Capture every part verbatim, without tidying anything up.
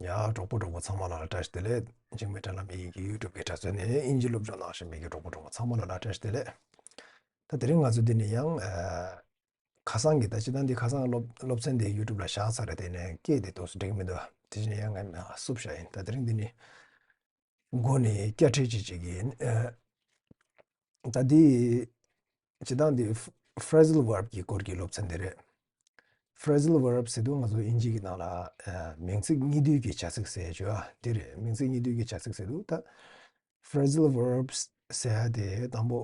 ཡ། གྲོགས་པོ་གྲོགས་མོ་ཚང་མ་ལ་བཀྲ་ཤིས་བདེ་ལེགས། འཇིགས་མེད་དྲ་ལམ་དབྱིན་ཡིག་གི་ཡུ་ཊུབ་ཀྱི་དྲ་ཚོགས་ནས་དབྱིན་ཇི་སློབ་སྦྱོང་གནང་བཞིན་པའི་གི་གྲོགས་པོ་གྲོགས་མོ་ཚང་མ་ལ་བཀྲ་ཤིས་བདེ་ལེགས། ད་དེ་རིང་ང་ཚོ་འདི་ནས་ཡང་ཨ། ཁ་སང་གི་ད་སྤྱིར་བཏང་འདི་ཁ་སང་སློབ་སློབ་ཚན་འདི་ཡུ་ཊུབ་ལ་བཞག་ཚར་རེད། དེ་ནས་སྐད་དེ་ཏོག་ཙམ་འགྲིག་གི་མི་འདུག་དེ་བཞིན་ཡང་ངས་བསུབ་བཞག་ཡིན། ད་དེ་རིང་འདི་ནས་མགོ་ནས་བསྐྱར་ཁྲིད་ཅིག་བྱེད་ཀྱི་ཡིན། ཨ། ད་འདི་སྤྱིར་བཏང་འདི་phrasal verb གི་སྐོར་གྱི་སློབ་ཚན་དེ་རེད། phrasal verb ཟེར་དུས་ང་ཚོ་དབྱིན་ཇི་གི་ནང་ལ་ཨ། མིང་ཚིག་གཉིས་བསྡུས་ཀྱི་བྱ་ཚིག་ཟེར་བརྗོད་ཡ་འདི་རེད། མིང་ཚིག་གཉིས་བསྡུས་ཀྱི་བྱ་ཚིག་ཟེར་དུས་ད། phrasal verbs ཟེར་ཡ་དེ་དང་པོ།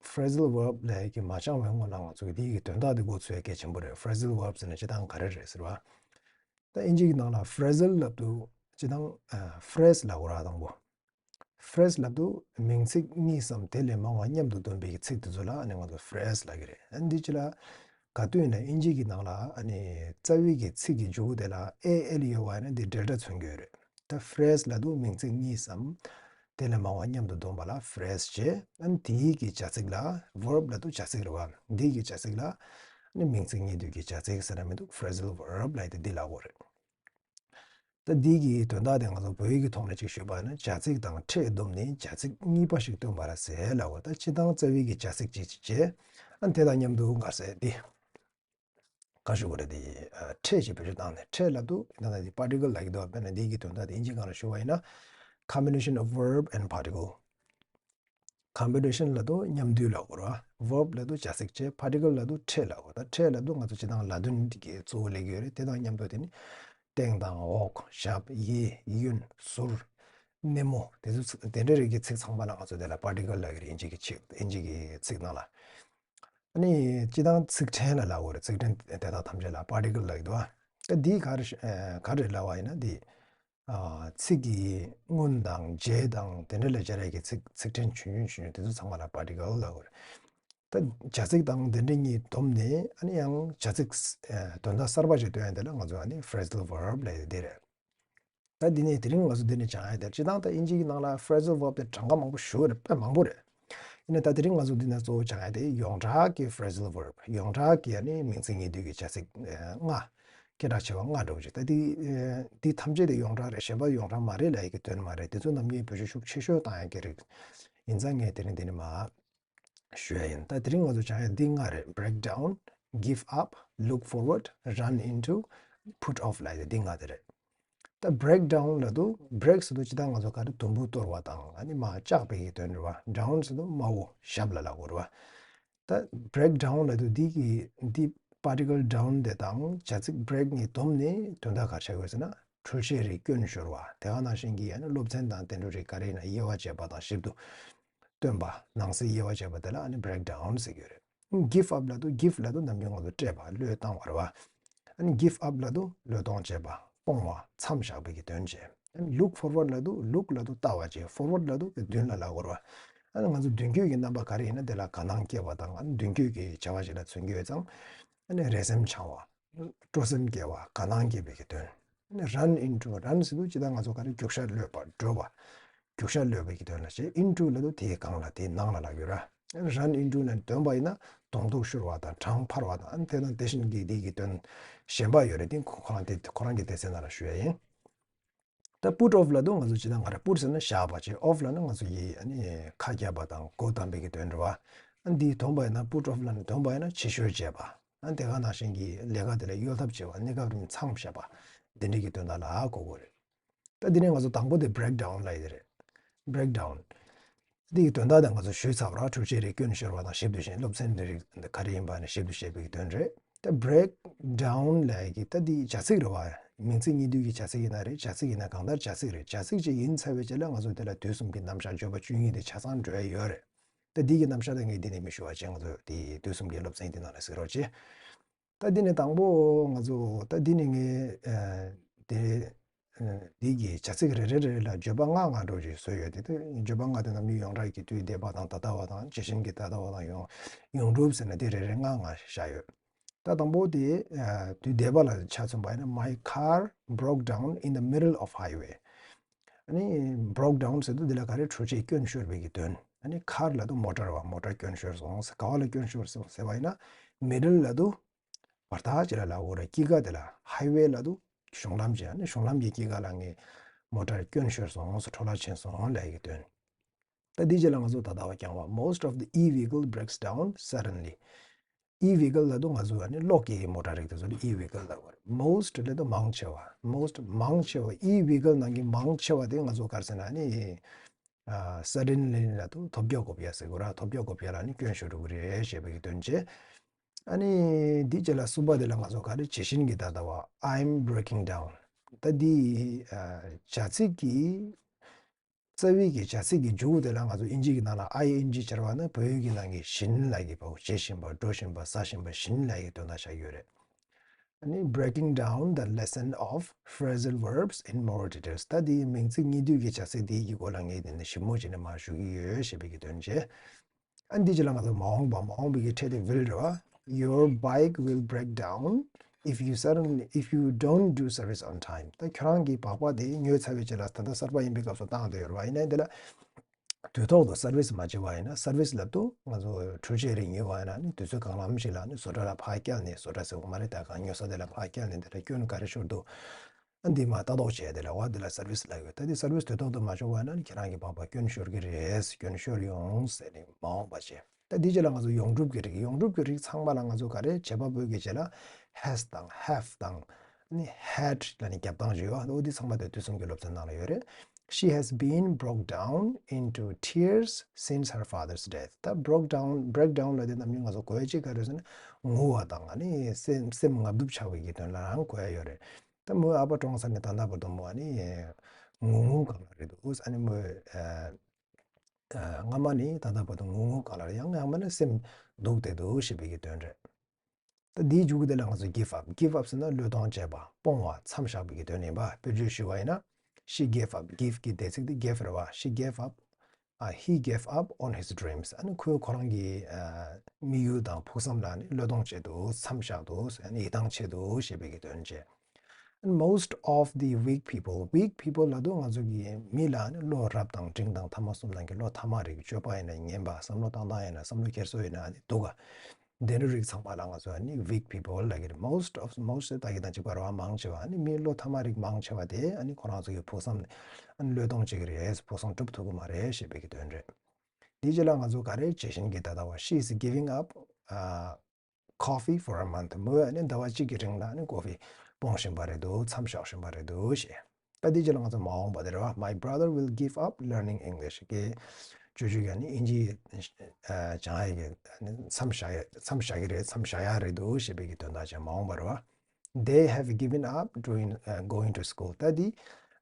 phrasal verb ལབ་ཡ་གི་མ་སྦྱངས་པའི་སྔོན་ལ་ང་ཚོས་དེའི་གི་དོན་དག་དེ་གོ་ཚུལ་གལ་ཆེན་པོ་རེད། phrasal verb ཟེར་ན་སྤྱིར་བཏང་ག་རེ་རེད་ཟེར་བ། ད་དབྱིན་ཇི་གི་ནང་ལ་phrasal ལབ་དུས་སྤྱིར་བཏང་ཨ། phrase ལབ་དགོས་ར། དང་པོ། phrase ལབ་དུས་མིང་ཚིག་གཉིས་སམ་དེ་ལས་མང་བ་མཉམ་དུ་བསྡོམས་པའི་གི་ཚིག་དེ་ཚོ་ལ་ཨ་ནི་ང་ཚོ་phrase ལབ་ཀྱི་རེད། ཨ་ནི་འདི་ཅི་ལ་ག་དུས་ཡིན་ན་དབྱིན་ཇི་གི་ནང་ལ་ཨ་ནི་རྩ་བའི་གི་ཚིག་གི་མཇུག་དེ་ལ་ཨེ་ཨེལ་ཡོད་པ་ཡིན་ན་འདི་འབྲེལ་སྒྲ་མཚོན་གྱི་ཡོད་རེད། ད་phrase ལབ་དུས་མིང་ཚིག་གཉིས་སམ་དེ་ལས་མང་བ་མཉམ་དུ་བསྡོམས་པ་ལ་phrase བྱས། ཨ་ནི་དེའི་གི་བྱ་ཚིག་ལ། verb ལབ་དུས་བྱ་ཚིག་རེད་བ། འདིའི་གི་བྱ་ཚིག་ལ་ཨ་ནི་མིང་ཚིག་གཉིས་བསྡུས་ཀྱི་བྱ་ཚིག་ཟེར་ན་མི་འདུག phrasal verb ལབ་ཡ་དེ་འདི་ལབ་དགོས་རེད། ད་འདི་གི་དོན་དག་དེ་ང་ཚོ་བོད་ཡིག་གི་ཐོག་ནས་ཅིག་ཞུས་པ་ཡིན་ན་བྱ་ཚིག་དང་ཕྲད་བསྡོམས་ནས་བྱ་ཚིག་གཉིས་པ་ཞིག་སྟོན་པ་ར་ཟེར་ལབ་པ། ད་སྤྱིར་བཏང་རྩ་བའི་གི་བྱ་ཚིག་ཅིག་ཅིག་བྱས། ཨ་ནི་དེ་དང་མཉམ་དུ་ག་རེ་ཟེར་འདི། ག་ཞུ་དགོས་རེད་དེ། ཨ། ཕྲད་ཅེས་བེད་སྤྱོད་བཏང་ནས། ཕྲད་ལབ་དུས་ད་ལྟ་འདི་particle ལབ་ཀྱི་འདུག་བ། དཔེར་ན་འདི་གི་དོན་དག་དེ་དབྱིན་ཇིའི་སྒང་ལ་ཞུ་བ་ཡིན་ན། combination of verb and particle། combination ལབ་དུས་མཉམ་འདུས་ལབ་དགོས་རེད་བ། verb ལབ་དུས་བྱ་ཚིག་བྱས། particle ལབ་དུས་ཕྲད་ལབ་དགོས། ད་ཕྲད་ལབ་དུས་ང་ཚོ་སྤྱིར་བཏང་ལ་དོན་གྱི་གཙོ་བོ་ལེན་གྱི་ཡོད་རེད། དེ་དང་མཉམ་དུ་དེ་ནི་སྟེང་དང་འོག། ཞབས། གཡས། གཡོན། ཟུར། སྣེ་མོ། དེ་ཚོ་ཚིག་དེ་འདྲ་རིགས་ཀྱི་ཚིག་ཚང་མ་ལ་ང་ཚོ་དེ་ལ་particle ལབ་ཀྱི་རེད། དབྱིན་ཇི་གི་ཚིག་དབྱིན་ཇི་གི་ཚིག་ནང་ལ། ཨ་ནི་སྤྱིར་བཏང་ཚིག་ཕྲན་ལ་ལབ་དགོས་རེད། ཚིག་ཕྲན་དེ་དག་ཐམས་ཅད་ལ་particle ལབ་ཀྱི་འདུག་ཨ། ད་འདི་ག་རེ་ཨ། ག་རེ་ལབ་པ་ཡིན་ན་འདི། ཨ། ཚིག་གི་སྔོན་དང་རྗེས་དང་དེ་འདྲ་ལ་སྦྱར་ཡས་ཀྱི་ཚིག་ཚིག་ཕྲན་ཆུང་ཆུང་ཆུང་ཆུང་དེ་ཚོ་ཚང་མ་ལ་particle ལབ་དགོས་རེད། ད་བྱ་ཚིག་དང་དེ་འདྲ་གཉིས་བསྡོམས་ནས་ཨ་ནི་ཡང་བྱ་ཚིག་ཨ། དོན་དག་གསར་པ་ཞིག་སྟོན་ཡ་དེ་ལ་ང་ཚོ་ཨ་ནི་phrasal verb ལབ་ཡ་དེ་རེད། ད་འདི་ནས་དེ་རིང་ང་ཚོ་འདི་ནས་སྦྱང་ཡ་དེ། སྤྱིར་བཏང་ད་དབྱིན་ཇི་གི་ནང་ལ་phrasal verb དེ་གྲངས་ཀ་མང་པོ་ཞེ་པོ་རེད། དཔེ་མང་པོ་རེད། ཡིན་ནའི་ད་དེ་རིང་ང་ཚོ་འདི་ནས་གཙོ་བོ་སྦྱང་ཡ་དེ་ཡོངས་གྲགས་ཀྱི་phrasal verb། ཡོངས་གྲགས་ཀྱི་ཨ་ནི་མིང་ཚིག་གཉིས་བསྡུས་ཀྱི་བྱ་ཚིག་ལྔ། སྐད་གྲགས་ཆེ་བ་ལྔ་འདྲ་བོ་ཅིག་ད་འདི་འདི་ཐམས་ཅད་དེ་ཡོངས་གྲགས་རེད། གཞན་པ་ཡོངས་གྲགས་མ་རེད་ལབ་ཡ་གི་དོན་མ་རེད། དེ་ཚོ་རྣམས་ཀྱི་བེད་སྤྱོད་ཤུགས་ཆེ་ཤོས་བཏང་ཡ་གི་རིགས་ཡིན་ཙང་ངས་དེ་རིང་འདི་ནས་མར་ཞུ་ཡ་ཡིན། ད་དེ་རིང་ང་ཚོ་སྦྱང་ཡ་འདི་ལྔ་རེད། break down, give up, look forward, run into, put off ལབ་ཡ་འདི་ལྔ་དེ་རེད། ད་break down ལབ་དུས་break ཟེར་དུས་སྤྱིར་བཏང་ང་ཚོ་ག་རེ་དུམ་བུ་གཏོར་བ་དང་ཨ་ནི་མར་བཅག་པའི་གི་དོན་རེད་བ། down ཟེར་དུས་དམའ་བོ་ཞབས་ལ་ལབ་དགོས་རེད་བ། ད་break down ལབ་དུས་འདི་གི་འདི་particle down དེ་དང་བྱ་ཚིག་break གཉིས་བསྡོམས་ནས་དོན་དག་ག་རེ་ཆགས་ཡོད་ཟེར་ན། འཕྲུལ་ཆས་རིགས་སྐྱོན་ཤོར་བ། དེ་ག་ནང་བཞིན་གྱི་ཨ་ནི་སློབ་ཚན་དང་དེ་འདྲ་རིགས་ག་རེ་ཡིན་ན་དབྱེ་བ་འབྱེད་པ་དང་ཞིབ་ཏུ་སྟོན་པ། ནང་གསེས་དབྱེ་བ་འབྱེད་པ་དེ་ལ་ཨ་ནི་break down ཟེར་གྱི་ཡོད་རེད། give up ལབ་དུས་give ལབ་དུས་ནམ་རྒྱུན་ང་ཚོ་བཀྲེས་པ་བློས་བཏང་བ་རེད་བ། ཨ་ནི་give up ལབ་དུས་བློས་གཏོང་བྱས་པ། སྤོང་བ། མཚམས་བཞག་པའི་གི་དོན་བྱས། ཨ་ནི་look forward ལབ་དུས་look ལབ་དུས་ལྟ་བ་བྱས། forward ལབ་དུས་མདུན་ལ་ལབ་དགོས་རེད་བ། ཨ་ནི་ང་ཚོ་མདུན་སྐྱོད་ཀྱི་རྣམ་པ་ག་རེ་ཡིན་ན་དེ་ལ་དགའ་སྣང་སྐྱེས་པ་དང་ཨ་ནི་མདུན་སྐྱོད་ཀྱི་བྱ་བ་ཞིག་ལ་མཚོན་གྱི་ཡོད་ཙང་། ཨ་ནི་རེ་སེམས་འཆང་བ། སྤྲོ་སེམས་སྐྱེ་བ། དགའ་སྣང་སྐྱེ་བའི་གི་དོན། ཨ་ནི་run into, run ཟེར་དུས་ཅི་ད་ང་ཚོ་ག་རེ་རྒྱུག་ཤར་གློད་པ། འགྲོ་བ། རྒྱུག་ཤར་གློད་པའི་གི་དོན་ལ་བྱེད། into ལབ་དུས་དེའི་སྒང་ལ་དེའི་ནང་ལ་ལབ་ཡོད་ར། ཨ་ནི་run into ལ་འདོན་པ་ཡིན་ན་གདོང་ཐུག་ཤོར་བ་དང་བྲང་འཕར་བ་དང་ཨ་ནི་དེ་དང་དེ་བཞིན་གྱི་དེའི་གི་དོན་གཞན་པ་ཡོད་རེད། དེ་ཁོ་ཁོ་རང་དེ་ཁོ་རང་གི་སྡེ་ཚན་ནང་ལ་ཞུ་ཡ་ཡིན། ད་put off ལབ་དུས་ང་ཚོ་ཅི་ད་ག་རེ་put ཟེར་ན་བཞག་པ་བྱས། off ལབ་ན་ང་ཚོ་ཡི་ཨ་ནི་ཁ་བརྒྱབ་པ་དང་སྒོ་བསྡམས་པའི་གི་དོན་རེད་བ། ཨ་ནི་འདིའི་བསྡོམས་པ་ཡིན་ན་put off ལབ་ན་བསྡོམས་པ་ཡིན་ན་ཕྱི་བཤོལ་བྱས་པ། ཨ་ནི་དེ་ག་ནང་བཞིན་གྱི་ལས་ཀ་དེ་ལ་གཡོལ་ཐབས་བྱས་པ། གནས་སྐབས་རིང་མཚམས་བཞག་པ། འདི་འདྲའི་གི་དོན་དག་ལ་གོ་དགོས་རེད། ད་འདི་ནས་ང་ཚོ་དང་པོ་དེ་break down ལབ་ཡི་དེ་རེད། break down འདི་གི་དོན་དག་དེ་ང་ཚོ་ཞུས་ཚར་བ་ར། འཕྲུལ་ཆས་རིགས་སྐྱོན་ཤོར་བ་དང་ཞིབ་ཏུ་བྱས། སློབ་ཚན་འདི་རིགས་འདི་ག་རེ་ཡིན་པ་ནི་ཞིབ་ཏུ་བཤད་པའི་གི་དོན་རེད། ད་break down ལབ་ཡ་གི་ད་འདི་བྱ་ཚིག་རེད་བ། མིང་ཚིག་གཉིས་བསྡུས་ཀྱི་བྱ་ཚིག་ཡིན་ན་རེད། བྱ་ཚིག་ཡིན་ན་གང་ལྟར་བྱ་ཚིག་རེད། བྱ་ཚིག་ཅིག་ཡིན་ཚར་བའི་རྗེས་ལ་ང་ཚོ་དེ་ལ་དུས་གསུམ་གྱི་རྣམ་གཞག་བརྗོད་པ་བཅུ་གཉིས་དེ་ཆ་ཚང་འགྲོ་ཡ་ཡོད་རེད། ད་འདི་གི་རྣམ་གཞག་དེ་ངས་འདི་ནས་མི་ཞུ་བ་བྱས། ང་ཚོ་དེ་དུས་གསུམ་གྱི་སློབ་ཚན་འདི་ནང་ལ་གཟིགས་རོགས་བྱེད། ད་འདི་ནས་དང་པོ་ང་ཚོ་ད་འདི་ནས་ངས་ཨ་དེ་ཨ་འདི་གི་བྱ་ཚིག་རེ་རེ་རེ་རེ་ལ་བརྗོད་པ་ལྔ་ལྔ་འདྲ་ཅིག་བཟོས་ཡོད་དེ། ད་བརྗོད་པ་ལྔ་དེ་ནང་མི་ཡོངས་གྲགས་ཀྱི་དུས་འདས་པ་དང་ད་ལྟ་བ་དང་ཇི་བཞིན་གྱི་ད་ལྟ་བ་དང་ཡོང་ཡོངས་གྲུབ་ཟེར་ན་དེ་རེ་རེ་ལྔ་ལྔ་བཞག་ཡོད། ད་དང་པོ་དེ་ཨ་དུས་འདས་པ་ལ་ཆ་མཚོན་པ་ཡིན་ན། My car broke down in the middle of highway. ཨ་ནི་broke down ཟེར་དུས་འདི་ལ་ག་རེ་འཕྲུལ་ཆས་སྐྱོན་ཤོར་བའི་གི་དོན། ཨ་ནི་car ལབ་དུས་མོ་ཊ་བ། མོ་ཊ་སྐྱོན་ཤོར་སོང་ཟེར། ག་བ་ལ་སྐྱོན་ཤོར་སོང་ཟེར་བ་ཡིན་ན། middle ལབ་དུས་བར་ཐག་ཅིག་ལ་ལབ་དགོས་རེད། དཀྱིལ་ཀ་དེ་ལ། highway ལབ་དུས་ གཞུང་ལམ་གྱི་ཨ་ནི་གཞུང་ལམ་གྱི་སྐྱེད་ཀ་ལ་ངའི་མོ་ཊ་སྐྱོན་ཤོར་སོང་། འཕྲོ་བརླག་ཕྱིན་སོང་ལབ་ཡག་གི་དོན། ད་འདི་རྗེས་ལ་ང་ཚོ་ད་ལྟ་བ་རྐྱང་བ། Most of the e-vehicle breaks down suddenly. E-vehicle ལབ་དུས་ང་ཚོ་ཨ་ནི་གློག་གི་མོ་ཊ་རིགས་དེ་ཚོ་ལ་e-vehicle ལབ་དགོས་རེད། Most ལབ་དུས་མང་ཆེ་བ། Most མང་ཆེ་བ། E-vehicle ནང་གི་མང་ཆེ་བ་དེ་ང་ཚོ་ག་རེ་ཟེར་ན་ཨ་ནི་ཨ་suddenly ལབ་དུས་ཐོལ་རྒྱག་རྐུབ་བཀྱག་ཟེར་དགོས་རེད། ཐོལ་རྒྱག་རྐུབ་བཀྱག་ལ་ནི་སྐྱོན་ཤོར་འགྲོ་གི་རེད་ཞེས་པའི་གི་དོན་བྱས། ཨ་ནི་འདི་རྗེས་ལ་གསུམ་པ་དེ་ལ་ང་ཚོ་ག་རེ། ཇི་བཞིན་གྱི་ད་ལྟ་བ། I'm breaking down. ད་འདི་ཨ་བྱ་ཚིག་གི་རྩ་བའི་གི་བྱ་ཚིག་གི་མཇུག་དེ་ལ་ང་ཚོ་ཨིན་ཇི་གི་ནང་ལ་I N G སྦྱར་བ་ན་བོད་ཡིག་གི་ནང་གི་བཞིན་ལབ་ཀྱི་བ། བྱེད་བཞིན་པ། འགྲོ་བཞིན་པ། ཟ་བཞིན་པ། བཞིན་ལབ་ཀྱི་དོན་དག་ཆགས་ཡོད་རེད། ཨ་ནི་breaking down the lesson of phrasal verbs in more details. ད་དེའི་མིང་ཚིག་གཉིས་བསྡུས་ཀྱི་བྱ་ཚིག་དེའི་གི་སྐོར་ལ་ངས་དེ་ནས་ཞིབ་མོ་བྱས་ནས་མར་ཞུ་གི་ཡོད་ཞེས་པའི་གི་དོན་བྱས། ཨ་ནི་འདི་རྗེས་ལ་ང་ཚོ་མ་འོངས་པ། མ་འོངས་པའི་གི་ཕྲད་དེ་will རེད་བ། Your bike will break down if you suddenly, if you don't do service on time. ད་ཁྱོད་རང་གི་སྦག་སྦག་དེ་ཉོས་ཚར་བའི་རྗེས་ལ་ད་ལྟ་གསར་པ་ཡིན་པའི་སྐབས་སུ་བཏང་བསྡད་ཡོད་རེད་བ། ཡིན་ནའི་འདི་ལ་དུས་ཐོག་ཏུ་service མ་བྱས་པ་ཡིན་ན། service ལབ་དུས་ང་ཚོ་འཕྲུལ་ཆས་རིགས་ཉོས་པ་ཡིན་ན་ནི་དུས་ཚོད་གང་ལམ་ཞིག་ལ་ནི་བཟོ་གྲྭ་ལ་ཕར་བསྐྱལ་ནས། བཟོ་གྲྭ་ཟེར་དགོས་མ་རེད། ད་གང་ཉོ་ས་དེ་ལ་ཕར་བསྐྱལ་ནས་དེ་ལ་སྐྱོན་ག་རེ་ཤོར་འདུག་ཨ་འདི་མ་ལྟ་རྟོག་བྱས་དེ་ལ་བ་དེ་ལ་service ལབ་ཡོད། ད་དེ་service དུས་ཐོག་ཏུ་མ་བྱུང་བ་ན་ནི་ཁྱེད་རང་གི་སྦག་སྦག་སྐྱོན་ཤོར་གི་རེད། སྐྱོན་ཤོར་ཡོང་ཟེར་ནས་མ་འོངས་པ་བྱས། ད་འདི་རྗེས་ལ་ང་ཚོ་ཡོངས་གྲུབ་ཀྱི་རིགས། ཡོངས་གྲུབ་ཀྱི་རིགས་ཚང་མ་ལ་ང་ཚོ་ག་རེ། བྱེད་པ་པོའི་གི་རྗེས་ལ་has དང་have དང་ནི་had ལ་ནི་རྒྱབ་སྟངས་ཅིག་ཡོད། འོ་འདི་ཚང་མ་དེ་དུས་གསུམ་གྱི་སློབ་ཚན་ནང་ལ་ཡོད་རེད། She has been broke down into tears since her father's death. ད་broke down, break down ལབ་དེ་རྣམ་གཉིས་ང་ཚོ་གོ་ཡ་གཅིག་ག་རེ་ཟེར་ན་ངུ་བ་དང་ཨ་ནི་སེམས་སེམས་ངབ་གདུབ་ཆགས་པའི་གི་དོན་ལ་རང་གོ་ཡ་ཡོད་རེད། ད་མོས་ཨ་ཕ་གྲོངས་ཚར་ནས་ད་ལྟ་བར་དུ་མོ་ཨ་ནི་ངུ་ངུ་སྒང་ལ་རེད་འདུག་ཨ་ནི་མོས་ཨ་ཨ་སྔ་མ་ནི་ད་ལྟ་བར་དུ་ངུ་ངུ་སྒང་ལ་རེད། ཡང་སྔ་མ་ནི་སེམས་སྡུག་བསྡད་འདུག་ཞེས་པའི་གི་དོན་རེད། ད་འདིའི་མཇུག་དེ་ལ་ང་ཚོ་give up, give up ཟེར་ན་བློས་གཏོང་བྱས་པ། སྤོང་བ། མཚམས་བཞག་པའི་གི་དོན་ཡིན་པ། དཔེར་བརྗོད་ཞུས་པ་ཡིན་ན། She gave up, give གི་འདས་ཚིག་དེ་gave རེད་བ། She gave up, uh, he gave up on his dreams. ཨ་ནི་ཁོས་ཁོ་རང་གི་ཨ་དམིགས་ཡུལ་དང་ཕུགས་བསམ་ལ་ནི་བློས་གཏོང་བྱས་འདུག་མཚམས་བཞག་འདུག་ཨ་ནི་ཡིད་ཐང་ཆད་འདུག་ཞེས་པའི་གི་དོན་བྱས། And most of the weak people, weak people ལབ་དུས་ང་ཚོ་གི་མི་ལ་ནི་བློ་རབ་དང་འབྲིང་དང་ཐ་མ་གསུམ་ནང་གི་བློ་ཐ་མ་རིགས། སྤྱོད་པ་ཡིན་ན་ངན་པ། བསམ་བློ་བཏང་སྟངས་ཡིན་ན། བསམ་བློ་འཁྱེར་སྲོལ་ཡིན་ན་ཨ་ནི་སྡུག་ག་དེ་འདྲ་རིགས་ཚང་མ་ལ་ང་ཚོ་ཨ་ནི་weak people ལབ་ཀྱི་རེད། Most of, most ལྟ་གི་དང་གཅིག་པ་རེད་བ། མང་ཆེ་བ། ཨ་ནི་མི་བློ་ཐ་མ་རིགས་མང་ཆེ་བ་དེ་ཨ་ནི་ཁོ་རང་ཚོ་གི་ཕུགས་བསམ་ནི་ཨ་ནི་བློས་གཏོང་བྱེད་ཀྱི་རེད། ཕུགས་བསམ་འགྲུབ་ཐུབ་ཀྱི་མ་རེད་ཞེས་པའི་གི་དོན་རེད། དེའི་རྗེས་ལ་ང་ཚོ་ག་རེ། ཇི་བཞིན་གྱི་ད་ལྟ་བ། She is giving up, uh, coffee for a month. མོས་ཨ་ནི་ཟླ་བ་གཅིག་གི་རིང་ལ་ཨ་ནི་ཀོ་ཕི་སྤོང་བཞིན་པ་རེད་འདུག་མཚམས་བཞག་བཞིན་པ་རེད་འདུག་ཞེས། ད་འདི་རྗེས་ལ་ང་ཚོ་མ་འོངས་པ་དེ་རེད་བ། My brother will give up learning English. གི་ཅོ་ཅོ་གིས་ནི་ཨིན་ཇི་ཨ་སྦྱང་ཡ་གི་མཚམས་བཞག་ཡ་མཚམས་བཞག་གི་རེད། མཚམས་བཞག་ཡ་རེད་འདུག་ཞེས་པའི་གི་དོན་དག་ཅིག་མ་འོངས་པ་རེད་བ། They have given up doing, uh, going to school. ད་འདི་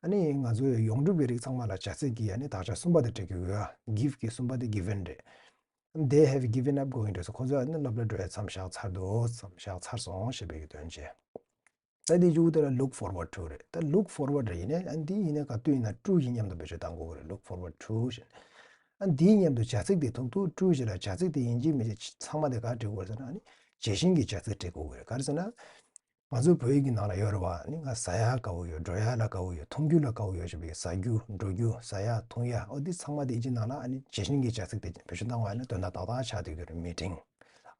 ཨ་ནི་ང་ཚོའི་ཡོངས་གྲུབ་ཀྱི་རིགས་ཚང་མ་ལ་བྱ་ཚིག་གི་ཨ་ནི་དག་ཆ་གསུམ་པ་དེ་འབྲི་དགོས་ཡོད། Give གི་གསུམ་པ་དེ་given རེད། They have given up going to school. ཁོ་ཚོས་ཨ་ནི་སློབ་གྲྭ་འགྲོ་ཡ་མཚམས་བཞག་ཚར་འདུག་མཚམས་བཞག་ཚར་སོང་ཞེས་པའི་གི་དོན་བྱས། ད་འདིའི་མཇུག་དེ་ལ་look forward to རེད། ད་look forward རེད། ཡིན་ནའི་ཨ་འདི་ཡིན་ནའི་ག་དུས་ཡིན་ན་to ཡི་མཉམ་དུ་བེད་སྤྱོད་གཏང་དགོས་ཀྱི་རེད། Look forward to ཞེས། ཨ་འདིའི་མཉམ་དུ་བྱ་ཚིག་དེ་ཐུག་དུས་to ཞེས་ལ་བྱ་ཚིག་དེ་ཡིན་གཅིག་མིན་གཅིག་ཚང་མ་དེ་ག་འབྲི་དགོས་རེད་ཟེར་ན། ཨ་ནི་ཇི་བཞིན་གྱི་བྱ་ཚིག་འབྲི་དགོས་ཀྱི་རེད། ག་རེ་ཟེར་ན། ང་ཚོའི་བོད་ཡིག་གི་ནང་ལ་ཡོད་རེད་བ། ཨ་ནི་ང་ཟ་ཡ་དགའ་བོ་ཡོད། འགྲོ་ཡ་ལ་དགའ་བོ་ཡོད། འཐུང་རྒྱུ་ལ་དགའ་བོ་ཡོད་ཞེས་པའི་ཟ་རྒྱུ། འགྲོ་རྒྱུ། ཟ་ཡ། འཐུང་ཡ། ཨོ་འདི་ཚང་མ་དེ་ཨིན་ཇི་ནང་ལ་ཨ་ནི་ཇི་བཞིན་གྱི་བྱ་ཚིག་དེ་བེད་སྤྱོད་བཏང་བ་ཡིན་ན་དོན་དག་ཏག་ཏག་ཆགས་བསྡད་ཀྱི་རེད། Meeting.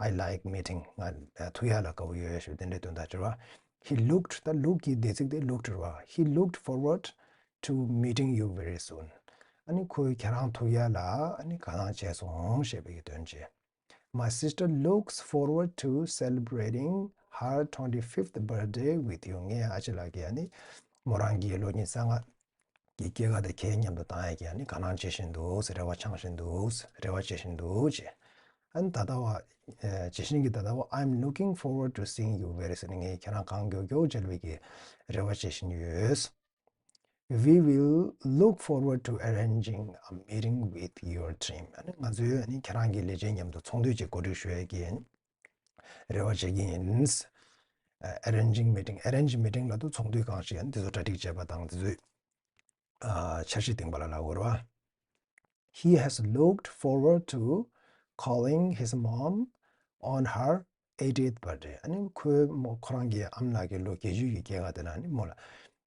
I like meeting. ང་ཐུག་ཡ་ལ་དགའ་བོ་ཡོད་ཞེས་པའི་དེ་འདྲའི་དོན་དག་ཅིག་རེད་བ། He looked, ད་look གི་འདས་ཚིག་དེ་looked རེད་བ། He looked forward to meeting you very soon. ཨ་ནི་ཁོས་ཁྱེད་རང་ཐུག་ཡ་ལ་ཨ་ནི་དགའ་སྣང་བྱས་སོང་ཞེས་པའི་གི་དོན་བྱས། My sister looks forward to celebrating her twenty-fifth birthday with you. ངའི་ཨ་ཅེ་ལགས་ཀྱིས་ཨ་ནི་མོ་རང་གི་ལོ་ཉི་ཤུ་རྩ་ལྔ་གི་སྐྱེས་སྐར་དེ་ཁྱེད་མཉམ་དུ་བཏང་ཡ་གི་ཨ་ནི་དགའ་སྣང་བྱེད་བཞིན་འདུག་རེ་བ་འཆང་བཞིན་འདུག་རེ་བ་བྱེད་བཞིན་འདུག་ཅེས། ཨ་ནི་ད་ལྟ་བ་ཨ་ཇི་བཞིན་གྱི་ད་ལྟ་བ། I'm looking forward to seeing you very soon. ངས་ཁྱེད་རང་གང་མགྱོགས་མགྱོགས་མཇལ་བའི་གི་རེ་བ་བྱེད་བཞིན་ཡོད། We will look forward to arranging a meeting with your team. ཨ་ནི་ང་ཚོས་ཨ་ནི་ཁྱེད་རང་གི་ལས་བྱེད་མཉམ་དུ་ཚོགས་འདུ་ཅིག་གོ་སྒྲིག་ཞུ་ཡས་ཀྱི་རེ་བ་བྱེད་ཀྱི་ཡིན། ཨ་arranging meeting, arrange meeting ལབ་དུས་ཚོགས་འདུ་གང་ཞིག་ཨ་ནི་དེ་ཚོ་གྲ་སྒྲིག་བྱས་པ་དང་དེ་ཚོའི་ཨ་འཆར་གཞི་བཏིང་པ་ལ་ལབ་དགོས་རེད་བ། He has looked forward to calling his mom on her eightieth birthday. ཨ་ནི་ཁོའི་མོ་ཁོ་རང་གི་ཨ་མ་ལགས་ཀྱི་ལོ་བརྒྱད་ཅུ་ཡི་སྐྱེས་སྐར་དེ་ལ་ཨ་ནི་མོ་ལ་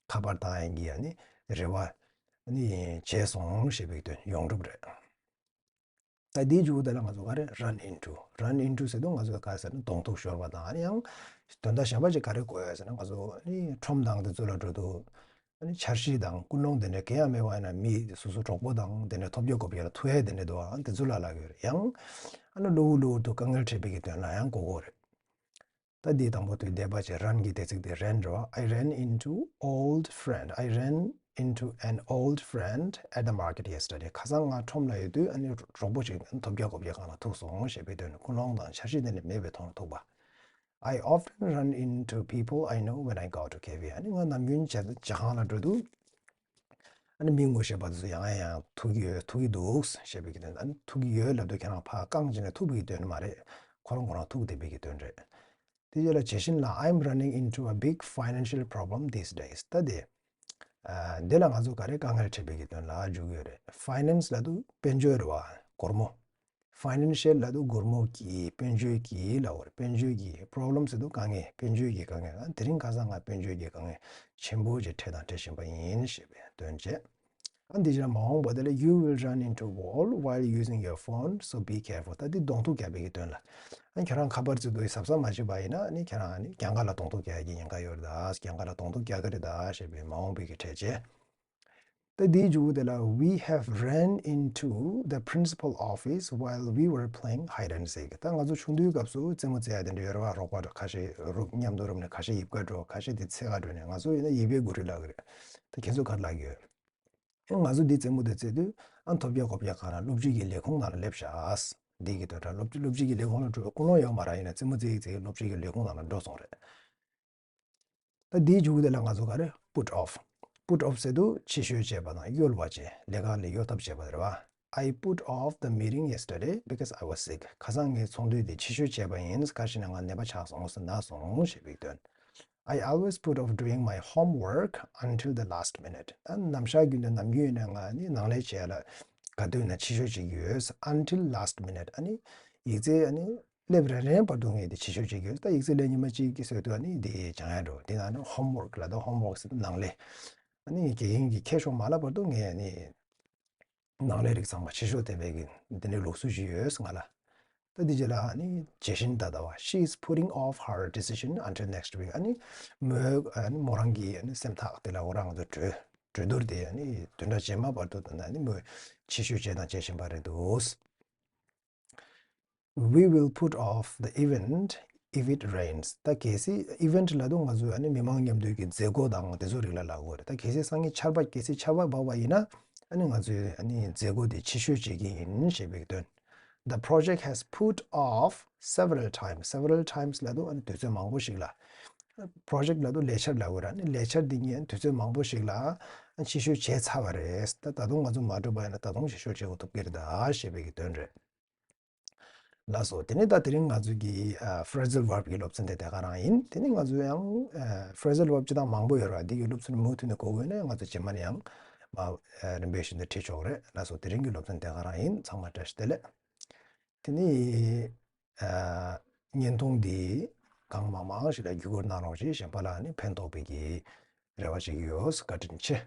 ཁ་པར་བཏང་ཡས་ཀྱི་ཨ་ནི་རེ་བ་ཨ་ནི་བྱས་སོང་ཞེས་པའི་དོན་ཡོངས་གྲུབ་རེད། ད་འདིའི་མཇུག་དེ་ལ་ང་ཚོ་ག་རེ། run into, run into ཟེར་དུས་ང་ཚོ་ག་རེ་ཟེར་ན་གདོང་ཐུག་ཤོར་བ་དང་ཨ་ནི་ཡང་ དོན་དག་གཞན་པ་ཅིག་ག་རེ་གོ་ཡོད་ཟེར་ན། ང་ཚོ་ཨ་ནི་ཁྲོམ་དང་དེ་ཚོ་ལ་འགྲོ་དུས་ཨ་ནི་འཆར་གཞི་དང་ཀུན་སློང་དེ་འདྲ་གང་ཡང་མེད་པ་ཡིན་ན། མི་སོ་སོ་གྲོགས་པོ་དང་དེ་འདྲ་ཐོབ་རྒྱག་གོ་རྒྱག་ལ་ཐུག་ཡས་དེ་འདྲ་འདུག་ཨ། དེ་ཚོ་ལ་ལབ་ཡོད་རེད། ཡང་ཨ་ནི་གློ་བུར་གློ་བུར་དུ་དཀའ་ངལ་འཕྲད་པའི་གི་དོན་ལ་ཡང་གོ་གོ་རེད། ད་འདི་དང་པོ་དུས་འདས་པ་ཅིག་run གི་འདས་ཚིག་དེ་ran རེད་བ། I ran into old friend. I ran into an old friend at the market yesterday. ཁ་སང་ང་ཁྲོམ་ལ་ཡོད་དུས་ཨ་ནི་གྲོགས་པོ་ཅིག་ཐོབ་རྒྱག་གོ་རྒྱག་སྒང་ལ་ཐུག་སོང་ཞེས་པའི་དོན། ཀུན་སློང་དང་འཆར་གཞི་དེ་འདྲ་མེད་པའི་ཐོག་ནས་ཐུག་པ། I often run into people I know when I go to cafe. ཨ་ནི་ང་ནམ་རྒྱུན་ཇ་ཇ་ཁང་ལ་འགྲོ་དུས་ཨ་ནི་མི་ངོ་ཤེས་པ་དེ་ཚོ་ཡང་ཡང་ཡང་ཐུག་གི་ཡོད། ཐུག་གི་འདུག་ཞེས་པའི་གི་དོན། ཨ་ནི་ཐུག་གི་ཡོད་ལབ་དུས་ཁྱེད་རང་ཕར་རྐང་བྱས་ནས་ཐུག་པའི་གི་དོན་མ་རེད། ཁོ་རང་ཁོ་རང་ཐུག་བསྡད་པའི་གི་དོན་རེད། དེ་རྗེས་ལ་ཇི་ཞིན་ལ། I'm running into a big financial problem these days. ད་དེ། ཨ། འདི་ལ་ང་ཚོ་ག་རེ་དཀའ་ངལ་འཕྲད་པའི་གི་དོན་ལ་འཇུག་གི་ཡོད་རེད། Finance ལབ་དུས་དཔལ་འབྱོར་རེད་བ། སྒོར་མོ། Financial ལབ་དུས་སྒོར་མོ་གི། དཔལ་འབྱོར་གྱི་ལབ་དགོས་རེད། དཔལ་འབྱོར་གྱི། Problem ཟེར་དུས་དཀའ་ངལ། དཔལ་འབྱོར་གྱི་དཀའ་ངལ། ཨ། དེ་རིང་ཁ་སང་ང་དཔལ་འབྱོར་གྱི་དཀའ་ངལ་ཆེན་པོ་ཅིག་འཕྲད་དང་འཕྲད་བཞིན་པ་ཡིན་ཞེས་པའི་དོན་བྱས། ཨ། འདི་ཕྱིར་མ་འོངས་པ་དེ་ལ། You will run into wall while using your phone, so be careful. ད་འདི་གདོང་ཐུག་རྒྱག་པའི་གི་དོན་ལ། ཨ། ཁྱེད་རང་ཁ་པར་བརྩི་དུས་གཟབ་གཟབ་མ་བྱས་པ་ཡིན་ན་ཨ་ནི་ཁྱེད་རང་ཨ་ནི་གྱངས་ཁ་ལ་གདོང་ཐུག་རྒྱག་གི་ཉེན་ཁ་ཡོད་རེད་ད། གྱངས་ཁ་ལ་གདོང་ཐུག་རྒྱག་གི་རེད་ད་ཞེས་པའི་མ་འོངས་པའི་གི་འཕྲད་བྱས། ད་འདིའི་མཇུག་དེ་ལ། We have ran into the principal office while we were playing hide and seek. ད་ང་ཚོ་ཆུང་དུས་སྐབས་སུ་རྩེད་མོ་རྩེ་ཡ་དེ་འདྲ་ཡོད་རེད་བ། རོགས་པ་ཁ་ཤས་རུབ་མཉམ་དུ་རུབ་ནས་ཁ་ཤས་ཡིབ་ཀ་འགྲོ། ཁ་ཤས་དེ་འཚོལ་ག་འགྲོ་ནས། ང་ཚོ་ཡིན་ན་ཡིབ་པའི་གུ་རི་ལབ་གི་རེད། ད་ཁྱེད་ཚོ་ག་རེ་ལབ་གི་ཡོད། ཨེ། ང་ཚོ་འདི་རྩེད་མོ་དེ་རྩེ་དུས་ཨ། ཐོབ་རྒྱག་གོ་རྒྱག་སྒང་ལ་སློབ་སྤྱི་གི་ལས་ཁུངས་ནང་ལ་སླེབས་ཤག་འདི་གི་དོན་དག་སློབ་སྤྱི་སློབ་སྤྱི་གི་ལས་ཁུངས་ལ་འགྲོ་བའི་ཀུན་སློང་ཡོད་མ་རེད། ཡིན་ན་རྩེད་མོ་རྩེ་ཡི་རྩེ་ཡི་སློབ་སྤྱི་གི་ལས་ཁུངས་ནང་ལ་འགྲོ་སོང་རེད། ད་འདིའི་མཇུག་དེ་ལ་ང་ཚོ་ག་རེ། Put off. Put off ཟེར་དུས་ཕྱི་བཤོལ་བྱས་པ་དང་གཡོལ་བ་བྱས། ལས་ཀ་ལས་གཡོལ་ཐབས་བྱས་པ་རེད་བ། I put off the meeting yesterday because I was sick. ཁ་སང་ངའི་ཚོགས་འདུ་དེ་ཕྱི་བཤོལ་བྱས་པ་ཡིན། ག་རེ་ཟེར་ན་ང་ནད་པ་ཆགས་སོང་ཟེར། ན་སོང་ཞེས་པའི་དོན། I always put off doing my homework until the last minute. ཨ། ནམ་ཞག་རྒྱུན་དུ་ནམ་རྒྱུན་ཡིན་ན་ང་ནི་ནང་ལས་བྱས་ལ་ག་དུས་ན་ཕྱི་བཤོལ་བྱེད་ཀྱི་ཡོད། Until last minute. ཨ་ནི་ཡིག་ཚད་ཨ་ནི་སླེབས་རན་རན་བར་དུ་ངས་དེ་ཕྱི་བཤོལ་བྱེད་ཀྱི་ཡོད། ད་ཡིག་ཚད་སླེབས་ཉི་མ་གཅིག་གི་ཟེར་དུས་ཨ་ནི་དེ་སྦྱང་ཡ་འགྲོ། དེ་ནང་ནས་homework ལབ་དུས། homework ཟེར་དུས་ནང་ལས། ཨ་ནི་དགེ་རྒན་གྱིས་ཁྱེར་ཤོག་མ་ལབ་བར་དུ་ངས་ཨ་ནི་ནང་ལས་རིགས་ཚང་མ་ཕྱི་བཤོལ་བསྡད་པའི་གི་འདི་འདྲའི་ལུགས་སྲོལ་ཞིག་ཡོད་ང་ལ། ད་འདི་རྗེས་ལ་ཨ་ནི་ཇི་ཞིན་ད་ལྟ་བ། She is putting off her decision until next week. ཨ་ནི་མོས་ཨ་ནི་མོ་རང་གི་ཨ་ནི་སེམས་ཐག་དེ་ལ་འོ་རང་གི་གྲོས་གྲོས་བསྡུར་དེ་ཨ་ནི་བདུན་ཕྲག་རྗེས་མ་བར་དུ། ད་ནི་ཨ་ནི་མོས་ཕྱི་བཤོལ་བྱེད་དང་བྱེད་བཞིན་པ་རེད་འདུག We will put off the event if it rains. ད་གལ་སྲིད་event ལབ་དུས་ང་ཚོས་ཨ་ནི་མི་མང་མཉམ་འདུས་ཀྱི་མཛད་སྒོ་དང་དེ་ཚོ་རིགས་ལ་ལབ་དགོས་རེད། ད་གལ་སྲིད་སང་ཉིན་ཆར་པ། གལ་སྲིད་ཆར་པ་བབས་པ་ཡིན་ན་ཨ་ནི་ང་ཚོས་ཨ་ནི་མཛད་སྒོ་དེ་ཕྱི་བཤོལ་བྱེད་ཀྱི་ཡིན་ཞེས་པའི་དོན། The project has put off several times. Several times ལབ་དུས་ཨ་ནི་དུས་ཚོད་མང་པོ་ཞིག་ལ། project ལབ་དུས་ལས་འཆར་ལབ་དགོས་རེད། ཨ་ནི་ལས་འཆར་འདི་ངས་དུས་ཚོད་མང་པོ་ཞིག་ལ་ཕྱི་བཤོལ་བྱས་ཚར་བ་རེད། ད་ད་དུང་ང་ཚོ་མ་འགྲུབ་པ་ཡིན་ན་ད་དུང་ཕྱི་བཤོལ་བྱེད་དགོས་ཐུག་གི་རེད་ད་ཞེས་པའི་གི་དོན་རེད། ལགས་སོ། དེ་ནས་ད་དེ་རིང་ང་ཚོའི་གི་ཨ་phrasal verb གི་སློབ་ཚན་དེ་དེ་ག་རང་ཡིན། དེ་ནས་ང་ཚོ་ཡང་ཨ་phrasal verb སྤྱིར་བཏང་མང་པོ་ཡོད་རེད། འདི་གི་སློབ་ཚན་མུ་མཐུད་ནས་གོ་དགོས་ན་ང་ཚོ་རྗེས་མ་ནས་ཡང་མ་ཨ་རིམ་པས་བཞིན་དུ་ཁྲིད་ཆོག་རེད། ལགས་སོ། དེ་རིང་གི་སློབ་ཚན་དེ་ག་རང་ཡིན། ཚང་མ་བཀྲ་ཤིས་བདེ་ལེགས། དེ་ནས་ཨ་བརྙན་ཐུང་འདི་གང་མང་མང་ཞིག་ལ་བརྒྱུད་སྐུར་གནང་རོགས་ཞེས་གཞན་པ་ལ་ནི་ཕན་ཐོགས་པའི་གི་རེ་བ་བྱེད་ཀྱི་ཡོད། བཀའ་དྲིན་ཆེ།